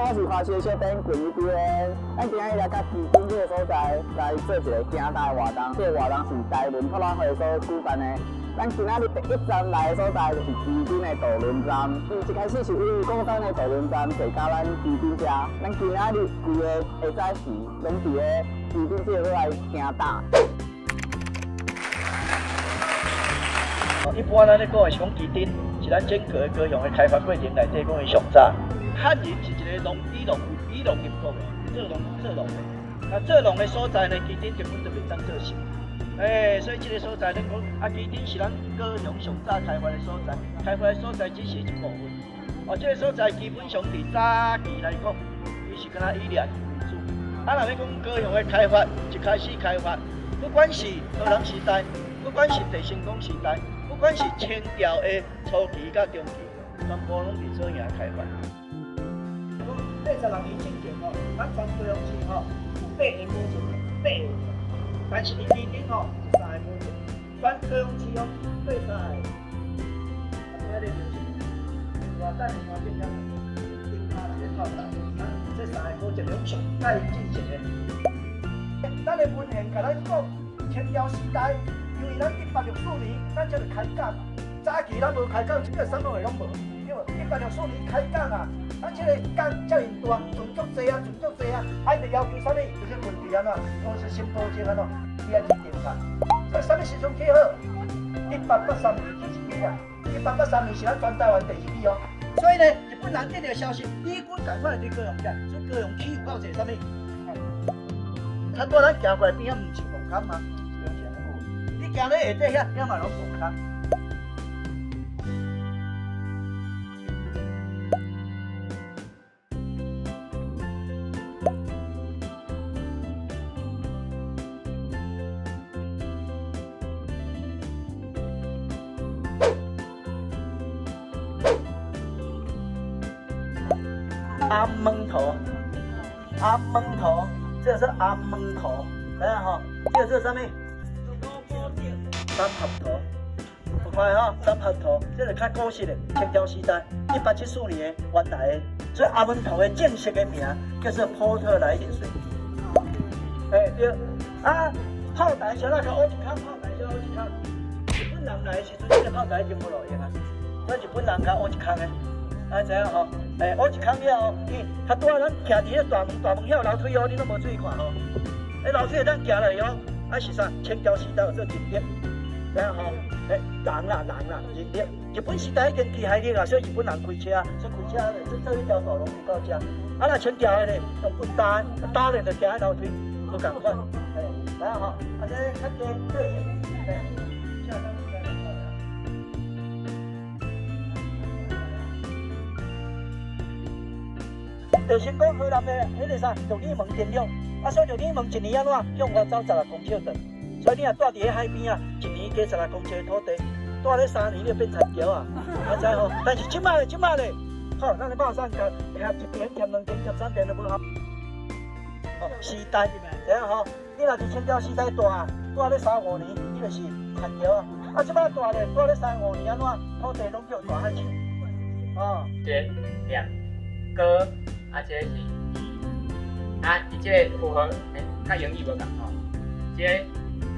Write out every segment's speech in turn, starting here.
我是華視的小編陳一邊。咱今仔日來到旗津這個所在來做一個行大的活動。這個活動是台輪博覽會所舉辦的。咱今仔日第一站來的所在就是旗津的渡輪站。伊一開始是位於鼓山的渡輪站，坐到咱旗津遮。咱今仔日規个下早時攏佇咧旗津這個所在行大。一般咱咧講的是講旗津，是咱整個高雄的開發過程內底講的上早。漢人是一個農以農以農立國的，做農做農的。啊，做農的所在呢，旗津根本就袂當做事。欸，所以這個所在，咱講啊，旗津是咱高雄上早開發的所在，開發的所在只是一部分。哦，這個所在基本上佇早期來講，伊是敢若以獵為主。啊，若欲講高雄的開發，一開始開發，不管是荷蘭時代，不管是鄭成功時代，不管是清朝的初期佮中期，全部攏佇左營開發。86年進前吼，咱全高雄市吼有八个古鎮，八个，但是佇旗津吼是三個古鎮，全高雄市吼八三個。啊，這個就是，哇，等下看見了，頂跤一個炮台，啊，這三个古鎮攏上蓋進前的。咱的文獻共咱講，清朝時代，因為咱1864年咱才著開港，早期咱無開港，這個啥物貨攏無。對無？1864年開港啊，咱這個港遮爾大，船足濟啊，船足濟啊，啊伊就要求啥物？就是問題按怎？講是新保證按怎？伊愛去定價。所以啥物時陣起好？1883年起一支啊，1883年是咱全台灣第一支哦。所以呢，日本人得著消息，美軍共款會佇高雄遮，所以高雄起有夠濟啥物？較拄咱行過來邊仔，毋是墓崁嗎？你行咧下底遐，遐嘛攏墓崁。阿門頭，阿門頭，這個是阿門頭，來吼，這個是啥物？三合頭，有看吼，三合頭，這個較古實的，清朝時代，1874年的原來的，所以阿門頭的正式的名叫做波特萊鹽水。欸，對，啊，炮台小那個烏一空，炮台小烏一空，日本人來的時陣，這個炮台已經無路用啊，所以日本人較烏一空的。啊，知影吼？欸，烏一空了後，伊較拄仔咱徛佇彼大門，大門遐有樓梯哦，你攏無注意看吼？彼樓梯會當行落去哦，啊是啥？清朝時代有做人力，知影吼？欸，人啦，人啦，人力。日本時代已經機械力啊，所以日本人開車，所以開車咧，做這條大路到遮。啊，若清朝的咧，用棍擔，擔咧就行彼樓梯，無仝款。欸，知影吼？啊，這較低對。欸。就先講河南的彼個啥，玉女門電量，啊，所以玉女門一年按怎向外走16公尺長，所以你若住佇彼海邊啊，一年加16公尺的土地，住咧3年你就變田僑啊，啊知吼？但是這擺咧，這擺咧，好，咱的肉粽共合一邊添兩邊添三邊都無合。哦，時代，知影吼？你若佇清朝時代住，住咧三五年，你就是田僑啊。啊，這擺住咧，住咧三五年按怎？土地攏叫大海搶。哦，一、兩個。啊，這個是伊，啊，伊這個符號，欸，佮英語無仝吼。這個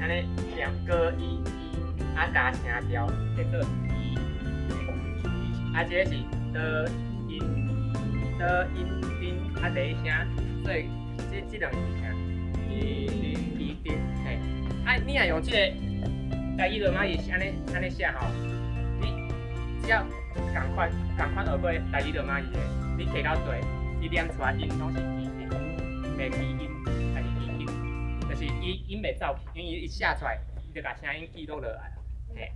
按呢兩個一一，啊加聲調叫做伊，啊，這個是哆音哆音叮，啊第一聲，所以這兩字聲，伊叮伊叮，嘿，啊，你若用這個台語羅馬字是按呢按呢寫吼，你只要仝款仝款學過台語羅馬字的，你摕到對。伊念出來音攏是基音，袂基音，但是基音，就是伊音袂走去，因為伊寫出來，伊就共聲音記錄落來，嘿。